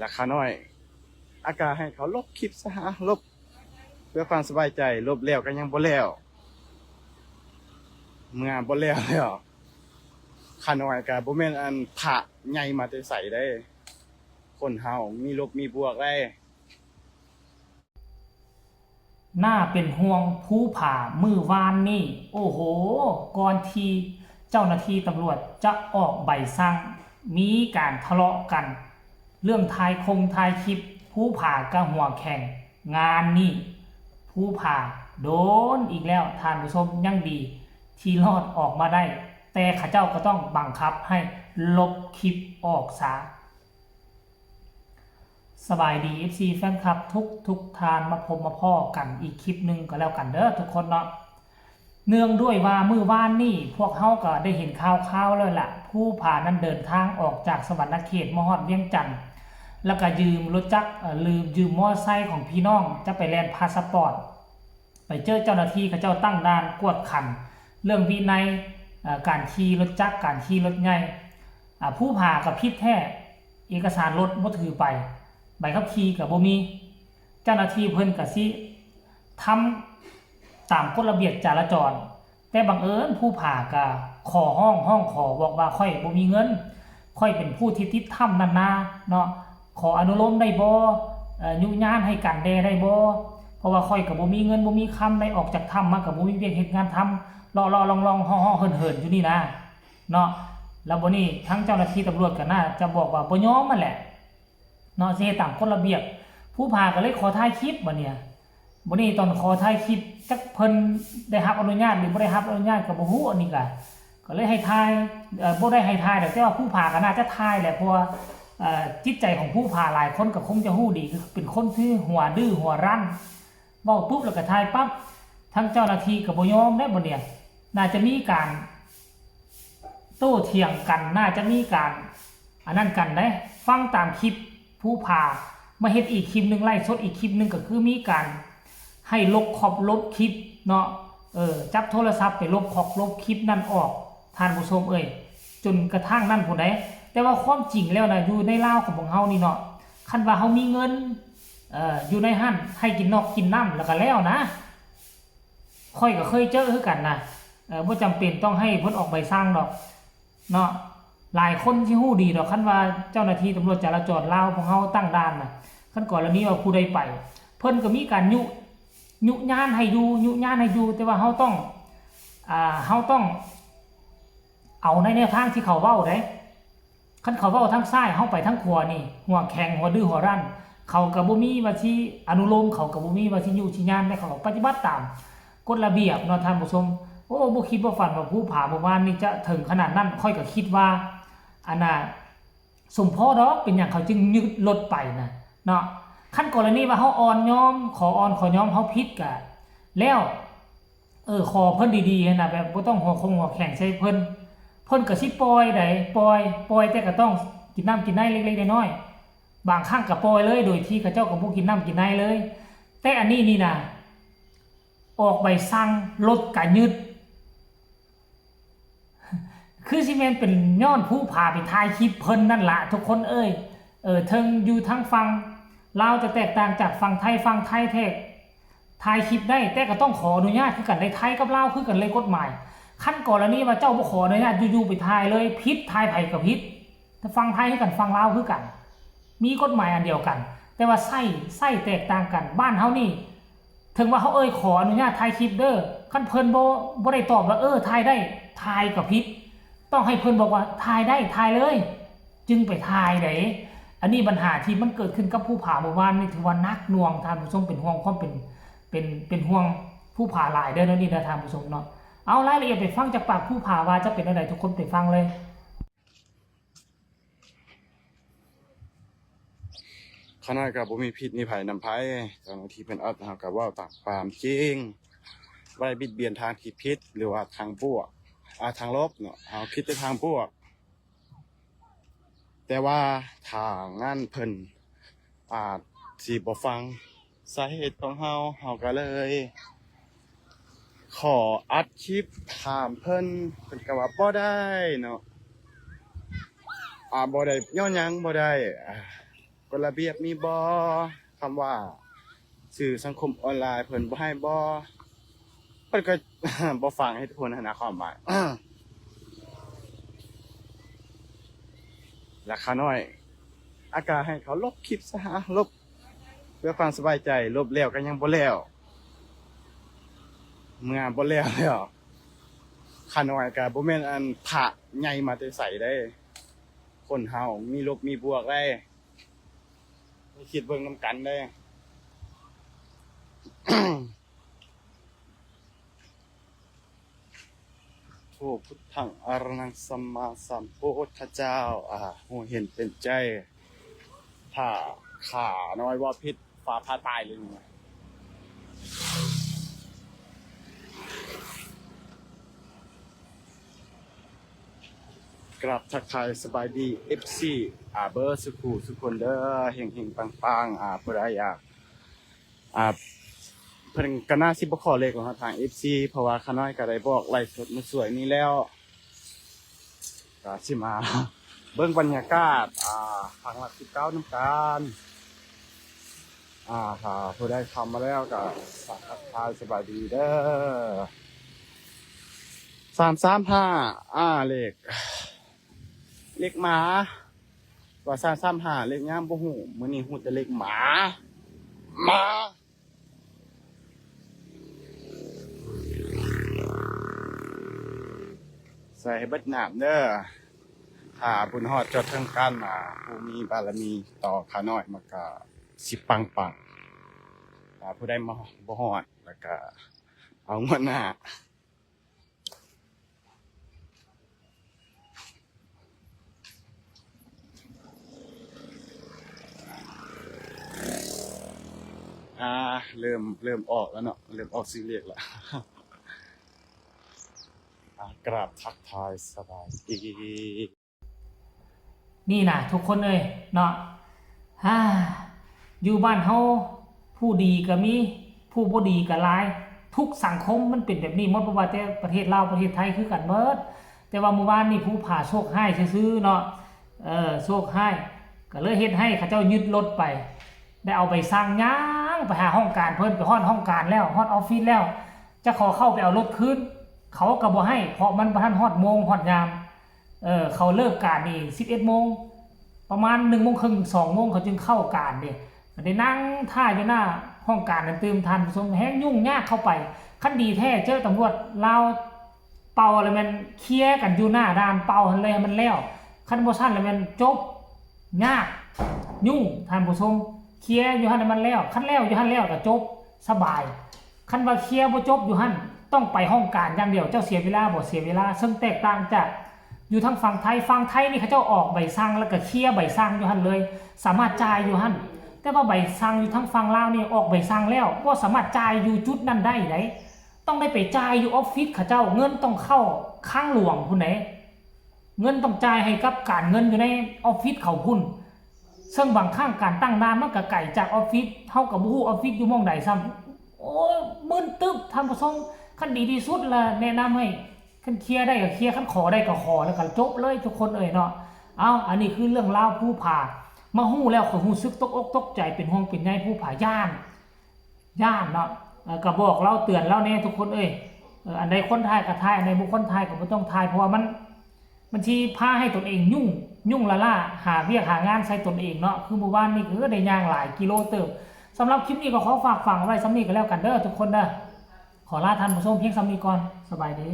ລະຂ້ານ້ອຍ ອາ ກະໃຫ້ເຂົາລົບຄລິບຊະ ລົບເພື່ອຄວາມສະບາຍໃຈ. ລົບແລ້ວກໍຍັງບໍ່ແລ້ວ ເມື່ອບໍ່ແລ້ວແລ້ວ ຂ້ານ້ອຍກໍບໍ່ແມ່ນອັນພະໃຫຍ່ມາແຕ່ໃສເດ້. ຄົນເຮົາມີລົບມີບວກໄດ໋. ໜ້າເປັນຫ່ວງພູຜາມື້ວານນີ້ ໂອ້ໂຫ ກ່ອນທີ່ເຈົ້າໜ້າທີ່ຕຳຫຼວດຈະອອກໃບສັ່ງ ມີການທະເລາະກັນເລື່ອງຖ່າຍຄົງຖ່າຍຄລິບ. ພູຜາກະຫົວແຂງ ງານນີ້ພູຜາໂດນອີກແລ້ວທ່ານຜູ້ຊົມ. ຍັງດີທີ່ລອດອອກມາໄດ້ ແຕ່ເຂົາເຈົ້າກໍຕ້ອງບັງຄັບໃຫ້ລົບຄລິບອອກຊະ. ສະບາຍດີ ເອັຟຊີ ແຟນຄລັບທຸກໆທ່ານ ມາພົບມາພໍ້ກັນອີກຄລິບໜຶ່ງກໍແລ້ວກັນເດີທຸກຄົນເນາະ. ເນື່ອງດ້ວຍວ່າມື້ວານນີ້ພວກເຮົາກໍໄດ້ເຫັນຂ່າວໆແລ້ວລະ ພູຜານັ້ນເດີນທາງອອກຈາກສະຫວັນນະເຂດມາຮອດວຽງຈັນ ແລ້ວກໍຢືມລົດຈັກ ເອີ ຫຼື ຢືມມໍເຕີໄຊຂອງພີ່ນ້ອງຈະໄປແລ່ນພາສະປອດ. ໄປເຈີເຈົ້າໜ້າທີ່ເຂົາເຈົ້າຕັ້ງດ່ານກວດຂັນເລື່ອງວິໄນ ເອີ ການຂີ່ລົດຈັກ ການຂີ່ລົດໃຫຍ່. ອາ ພູຜາກໍຜິດແທ້ ເອກະສານລົດບໍ່ຖືໄປ ໃບຂັບຂີ່ກໍບໍ່ມີ. ເຈົ້າໜ້າທີ່ເພິ່ນກໍຊິທຳຕາມກົດລະບຽບຈະລາຈອນ ແຕ່ບັງເອີນພູຜາກໍຂໍຮ້ອງ ຮ້ອງຂໍບອກວ່າ ຂ້ອຍບໍ່ມີເງິນ ຂ້ອຍເປັນຜູ້ທີ່ຕິດຖ້ຳນັ້ນນາເນາະ ຂໍອະນຸໂລມໄດ້ບໍ່? ເອີ ຍຸຍານໃຫ້ກັນແດ່ໄດ້ບໍ່? ເພາະວ່າຂ້ອຍກໍບໍ່ມີເງິນບໍ່ມີຄຳ ໄດ້ອອກຈາກຖ້ຳມາກໍບໍ່ມີວຽກເຮັດງານທຳ ເລາະໆລ່ອງໆເຫາະໆເຫີນໆຢູ່ນີ້ນາເນາະ. ແລ້ວບັດນີ້ທາງເຈົ້າໜ້າທີ່ຕຳຫຼວດກໍໜ້າຈະບອກວ່າບໍ່ຍອມຫັ້ນແຫຼະ ເນາະ ຊິເຮັດຕາມກົດລະບຽບ. ພູຜາກໍເລີຍຂໍຖ່າຍຄລິບບັດນີ້ ບັດນີ້ຕອນຂໍຖ່າຍຄລິບ ຈັກເພິ່ນໄດ້ຮັບອະນຸຍາດ ຫຼື ບໍ່ໄດ້ຮັບອະນຸຍາດກໍບໍ່ຮູ້. ອັນນີ້ກໍ ກໍເລີຍໃຫ້ຖ່າຍ ເອີ ບໍ່ໄດ້ໃຫ້ຖ່າຍດອກ ແຕ່ວ່າພູຜາກໍໜ້າຈະຖ່າຍແຫຼະ ເພາະວ່າ ເອີ ຈິດໃຈຂອງພູຜາຫຼາຍຄົນກໍຄົງຈະຮູ້ດີ ຄືເປັນຄົນທີ່ຫົວດື້ຫົວຣັ້ນ ເວົ້າປຸບແລ້ວກໍຖ່າຍປັບ. ທາງເຈົ້າໜ້າທີ່ກໍບໍ່ຍອມແລ້ວບັດນີ້ ໜ້າຈະມີການ ໂຕ້ຖຽງກັນ ໜ້າຈະມີການອັນນັ້ນກັນເດ້. ຟັງຕາມຄລິບພູຜາມາເຮັດອີກຄລິບໜຶ່ງ ໄລຟ໌ສົດອີກຄລິບໜຶ່ງ ກໍຄືມີການໃຫ້ລົບຂອບລົບຄລິບເນາະ ເອີ ຈັບໂທລະສັບໄປລົບຂອບລົບຄລິບນັ້ນອອກ ທ່ານຜູ້ຊົມເອີຍ ຈົນກະທັ້ງນັ້ນພຸ້ນເດ້. ແຕ່ວ່າຄວາມຈິງແລ້ວນະ ຢູ່ໃນລາວຂອງພວກເຮົານີ້ເນາະ ຄັນວ່າເຮົາມີເງິນ ເອີ ຢູ່ໃນຫັ້ນ ໃຫ້ກິນນອກກິນນ້ຳ ແລ້ວກໍແລ້ວນະ. ຂ້ອຍກໍເຄີຍເຈີຄືກັນນະ ເອີ ບໍ່ຈຳເປັນຕ້ອງໃຫ້ເພິ່ນອອກໃບສັ່ງດອກເນາະ. ຫຼາຍຄົນຊິຮູ້ດີດອກ ຄັນວ່າເຈົ້າໜ້າທີ່ຕຳຫຼວດຈະລາຈອນລາວພວກເຮົາຕັ້ງດ່ານນະ ຄັນກໍລະນີວ່າຜູ້ໃດໄປ ເພິ່ນກໍມີການຍຸ ຍຸຍານໃຫ້ຢູ່ ຍຸຍານໃຫ້ຢູ່ ແຕ່ວ່າເຮົາຕ້ອງ ອ່າ ເຮົາຕ້ອງເອົາໃນແນວທາງທີ່ເຂົາເວົ້າເດ້. ຄັນເຂົາເວົ້າທາງຊ້າຍ ເຮົາໄປທາງຂວານີ້ ຫົວແຂງ ຫົວດື້ຫົວຣັ້ນ ເຂົາກໍບໍ່ມີວ່າຊິອະນຸໂລມ ເຂົາກໍບໍ່ມີວ່າຊິຍຸຊິຍານ ແຕ່ເຂົາກໍປະຕິບັດຕາມກົດລະບຽບເນາະທ່ານຜູ້ຊົມ. ໂອ້ ບໍ່ຄິດບໍ່ຝັນວ່າພູຜາເມື່ອວານນີ້ຈະເຖິງຂະໜາດນັ້ນ. ຂ້ອຍກໍຄິດວ່າ ອັນນ່າ ສົມພໍດອກ ເປັນຫຍັງເຂົາຈຶ່ງຍຶດລົດໄປນະເນາະ. ຄັນກໍລະນີວ່າເຮົາອ່ອນຍອມ ຂໍອ່ອນຂໍຍອມ ເຮົາຜິດກະແລ້ວ ເອີ ຂໍເພິ່ນດີໆຫັ້ນນະ ແບບບໍ່ຕ້ອງຫົວຄົງຫົວແຂງໃສ່ເພິ່ນ ເພິ່ນກໍຊິປ່ອຍໃດ ປ່ອຍ ປ່ອຍ ແຕ່ກໍຕ້ອງກິນນ້ຳກິນໃນເລັກໆນ້ອຍໆ. ບາງຄັ້ງກໍປ່ອຍເລີຍ ໂດຍທີ່ເຂົາເຈົ້າກໍບໍ່ກິນນ້ຳກິນໃນເລີຍ. ແຕ່ອັນນີ້ນີ້ນະ ອອກໃບສັ່ງ ລົດກະຍຶດ ຄືຊິແມ່ນເປັນຍ້ອນພູຜາໄປຖ່າຍຄລິບເພິ່ນນັ້ນລະທຸກຄົນເອີຍ. ເອີ ເຖິງຢູ່ທາງຝັ່ງລາວຈະແຕກຕ່າງຈາກຝັ່ງໄທ ຝັ່ງໄທແທ້ ຖ່າຍຄລິບໄດ້ ແຕ່ກໍຕ້ອງຂໍອະນຸຍາດຄືກັນເດ້. ໄທກັບລາວຄືກັນເລີຍກົດໝາຍ. ຄັນກໍລະນີວ່າເຈົ້າບໍ່ຂໍອະນຸຍາດ ຢູ່ໆໄປຖ່າຍເລີຍ ຜິດ ຖ່າຍໃຜກໍຜິດ. ຝັ່ງໄທຄືກັນ ຝັ່ງລາວຄືກັນ ມີກົດໝາຍອັນດຽວກັນ ແຕ່ວ່າໃຊ້ ໃຊ້ແຕກຕ່າງກັນ. ບ້ານເຮົານີ້ ເຖິງວ່າເຮົາເອີ່ຍຂໍອະນຸຍາດຖ່າຍຄລິບເດີ ຄັນເພິ່ນບໍ່ ບໍ່ໄດ້ຕອບວ່າ ເອີ ຖ່າຍໄດ້ ຖ່າຍກໍຜິດ. ຕ້ອງໃຫ້ເພິ່ນບອກວ່າ ຖ່າຍໄດ້ ຖ່າຍເລີຍ ຈຶ່ງໄປຖ່າຍໃດ໋. ອັນນີ້ບັນຫາທີ່ມັນເກີດຂຶ້ນກັບພູຜາເມື່ອວານນີ້ ຖືວ່າໜັກໜ່ວງ ທ່ານຜູ້ຊົມ ເປັນຫ່ວງຄວາມເປັນ ເປັນ ເປັນຫ່ວງພູຜາຫຼາຍເດີ ແນວນີ້ນະທ່ານຜູ້ຊົມເນາະ. ເອົາ ລາຍລະອຽດໄປຟັງຈາກປາກພູຜາວ່າຈະເປັນແນວໃດ ທຸກຄົນໄປຟັງເລີຍ. ຂ້ານ້ອຍກໍບໍ່ມີຜິດມີໄຜນຳໃຜ ເຈົ້າໜ້າທີ່ເພິ່ນອັດ ເຮົາກໍເວົ້າຕາມຄວາມຈິງ ບໍ່ໄດ້ບິດບຽນທາງທີ່ຜິດ ຫຼືວ່າທາງບວກ ອາ ທາງລົບເນາະ ເຮົາຄິດແຕ່ທາງບວກ. ແຕ່ວ່າທາງນັ້ນເພິ່ນອາດຊິບໍ່ຟັງສາເຫດຂອງເຮົາ ເຮົາກໍເລີຍ ຂໍອັດຄລິບຖາມເພິ່ນ ເພິ່ນກໍວ່າບໍ່ໄດ້ເນາະ ອາ ບໍ່ໄດ້ຍ້ອນຫຍັງ ບໍ່ໄດ້ ອາ ກົດລະບຽບມີບໍ່? ຄຳວ່າສື່ສັງຄົມອອນລາຍເພິ່ນບໍ່ໃຫ້ບໍ່? ເພິ່ນກໍ ບໍ່ຟັງເຫດຜົນຫັ້ນນະ ຄວາມໝາຍ ລະຂ້ານ້ອຍອາກາໃຫ້ເຂົາລົບຄລິບຊະ ລົບເພື່ອຄວາມສະບາຍໃຈ ລົບແລ້ວກໍຍັງບໍ່ແລ້ວ ເມື່ອບໍ່ແລ້ວແລ້ວ ຂ້ານ້ອຍກໍບໍ່ແມ່ນອັນພະໃຫຍ່ມາແຕ່ໃສເດ້. ຄົນເຮົາມີລົບມີບວກໄດ໋ ໃຫ້ຄິດເບິ່ງນຳກັນເດ້. ໂທ ພຸດທັງ ອະລະຫັງ ສຳມາສຳພຸດທະເຈົ້າ ອາ ຮູ້ເຫັນເປັນໃຈ ຖ້າຂ້ານ້ອຍເວົ້າຜິດ ຟ້າຜ່າຕາຍເລີຍ. ກາບທັກທາຍສະບາຍດີ ເອັຟຊີ ອາ ເບີດສູ່ຜູ້ສູ່ຄົນເດີ ເຮັງໆ ປັງໆ ອາ ຜູ້ໃດຢາກ ອາ ເພິ່ນກໍໜ້າຊິບໍ່ຂໍເລກແລ້ວເນາະ ທາງ ເອັຟຊີ ເພາະວ່າຂ້ານ້ອຍກໍໄດ້ບອກໄລຟ໌ສົດມື້ສວຍນີ້ແລ້ວ ກໍຊິມາເບິ່ງບັນຍາກາດ ອາ ທາງຫຼັກສິບເກົ້ານຳກັນ. ອາ ຖ້າຜູ້ໃດເຂົ້າມາແລ້ວກໍທັກທາຍສະບາຍດີເດີ. ສາມສາມຫ້າ ອາ ເລກ ເລກໝາ ວ່າສາມສາມຫ້າ ເລກຫຍັງບໍ່ຮູ້ ມື້ນີ້ຮູ້ແຕ່ເລກໝາ ໝາ. ໃສ່ໃຫ້ເບິດນ້ຳເດີ ຖ້າບຸນຮອດຈອດເຖິງກັນ ອາ ຜູ້ມີບາລະມີຕໍ່ຂ້ານ້ອຍ ມັນກະຊິປັງໆ ຖ້າຜູ້ໃດມາບໍ່ຮອດ ແລ້ວກະເອົາງວດໜ້າ. ອ່າ ເລີ່ມ ເລີ່ມອອກແລ້ວເນາະ ເລີ່ມອອກຊື່ເລກແລ້ວ. ອ່າ ກາບທັກທາຍສະບາຍດີ. ນີ້ນະທຸກຄົນເອີຍເນາະ ຢູ່ບ້ານເຮົາຜູ້ດີກໍມີ ຜູ້ບໍ່ດີກໍຫຼາຍ ທຸກສັງຄົມມັນເປັນແບບນີ້ໝົດ ບໍ່ວ່າແຕ່ປະເທດລາວ ປະເທດໄທຄືກັນເບິດ. ແຕ່ວ່າມື້ວານນີ້ພູຜາໂຊກຮ້າຍຊື່ໆເນາະ ເອີ ໂຊກຮ້າຍ ກໍເລີຍເຮັດໃຫ້ເຂົາເຈົ້າຍຶດລົດໄປ ໄດ້ເອົາໃບສັ່ງຍ່າງໄປຫາຫ້ອງການເພິ່ນ ໄປຮອດຫ້ອງການແລ້ວ ຮອດອອບຟິດແລ້ວ ຈະຂໍເຂົ້າໄປເອົາລົດຄືນ ເຂົາກໍບໍ່ໃຫ້ ເພາະມັນບໍ່ທັນຮອດໂມງຮອດຍາມ. ເອີ ເຂົາເລີກການນີ້ສິບເອັດໂມງ ປະມານໜຶ່ງໂມງເຄິ່ງ ສອງໂມງ ເຂົາຈຶ່ງເຂົ້າການເດ້ ໄດ້ນັ່ງຖ້າຢູ່ໜ້າຫ້ອງການນັ້ນຕື່ມ ທ່ານຜູ້ຊົມ ແຮ່ງຫຍຸ້ງຍາກເຂົ້າໄປ. ຄັນດີແທ້ເຈີຕຳຫຼວດລາວເປົ່າ ແລ້ວແມ່ນເຄຍກັນຢູ່ໜ້າດ່ານເປົ່າຫັ້ນເລີຍໃຫ້ມັນແລ້ວ ຄັນບໍ່ຊັ້ນແລ້ວແມ່ນຈົບ ຍາກ ຫຍຸ້ງ ທ່ານຜູ້ຊົມ ເຄຍຢູ່ຫັ້ນໃຫ້ມັນແລ້ວ ຄັນແລ້ວຢູ່ຫັ້ນແລ້ວກໍຈົບ ສະບາຍ. ຄັນວ່າເຄຍບໍ່ຈົບຢູ່ຫັ້ນ ຕ້ອງໄປຫ້ອງການຢ່າງດຽວ ເຈົ້າເສຍເວລາບໍ່? ເສຍເວລາ. ເຊິ່ງແຕກຕ່າງຈາກຢູ່ທາງຝັ່ງໄທ ຝັ່ງໄທນີ້ເຂົາເຈົ້າອອກໃບສັ່ງ ແລ້ວກໍເຄຍໃບສັ່ງຢູ່ຫັ້ນເລີຍ ສາມາດຈ່າຍຢູ່ຫັ້ນ. ແຕ່ວ່າໃບສັ່ງຢູ່ທາງຝັ່ງລາວນີ້ ອອກໃບສັ່ງແລ້ວ ບໍ່ສາມາດຈ່າຍຢູ່ຈຸດນັ້ນໄດ້ໃດ ຕ້ອງໄດ້ໄປຈ່າຍຢູ່ອອບຟິດເຂົາເຈົ້າ ເງິນຕ້ອງເຂົ້າຄັງຫຼວງພຸ້ນໃດ ເງິນຕ້ອງຈ່າຍໃຫ້ກັບການເງິນຢູ່ໃນອອບຟິດເຂົາພຸ້ນ. ເຊິ່ງບາງຄັ້ງການຕັ້ງດ່ານມັນກໍໄກຈາກອອບຟິດ ເຮົາກໍບໍ່ຮູ້ອອບຟິດຢູ່ໝ່ອງໃດຊ້ຳ. ໂອ້ຍ ມຶນຕຶບ ທ່ານຜູ້ຊົມ. ຄັນດີທີ່ສຸດລະແນະນຳໃຫ້ ຄັນເຄຍໄດ້ກໍເຄຍ ຄັນຂໍໄດ້ກໍຂໍ ແລ້ວກໍຈົບເລີຍທຸກຄົນເອີຍເນາະ. ເອົ້າ ອັນນີ້ຄືເລື່ອງລາວພູຜາ ມາຮູ້ແລ້ວຂ້ອຍຮູ້ສຶກຕົກອົກຕົກໃຈ ເປັນຫ່ວງເປັນໃຍພູຜາ ຢ້ານ ຢ້ານເນາະ. ເອີ ກໍບອກລາວເຕືອນລາວແດ່ທຸກຄົນເອີຍ. ເອີ ອັນໃດຄວນຖ່າຍກໍຖ່າຍ ອັນໃດບໍ່ຄວນຖ່າຍກໍບໍ່ຕ້ອງຖ່າຍ ເພາະວ່າມັນ ມັນຊິພາໃຫ້ຕົນເອງຫຍຸ້ງ ຫຍຸ້ງລ້າໆ ຫາວຽກຫາງານໃສ່ຕົນເອງເນາະ. ຄືມື້ວານນີ້ກໍໄດ້ຍ່າງຫຼາຍກິໂລເຕີບ. ສຳລັບຄລິບນີ້ກໍຂໍຝາກຝັງໄວ້ສ່ຳນີ້ກໍແລ້ວກັນເດີທຸກຄົນເດີ. ຂໍລາທ່ານຜູ້ຊົມພຽງສ່ຳນີ້ກ່ອນ. ສະບາຍດີ.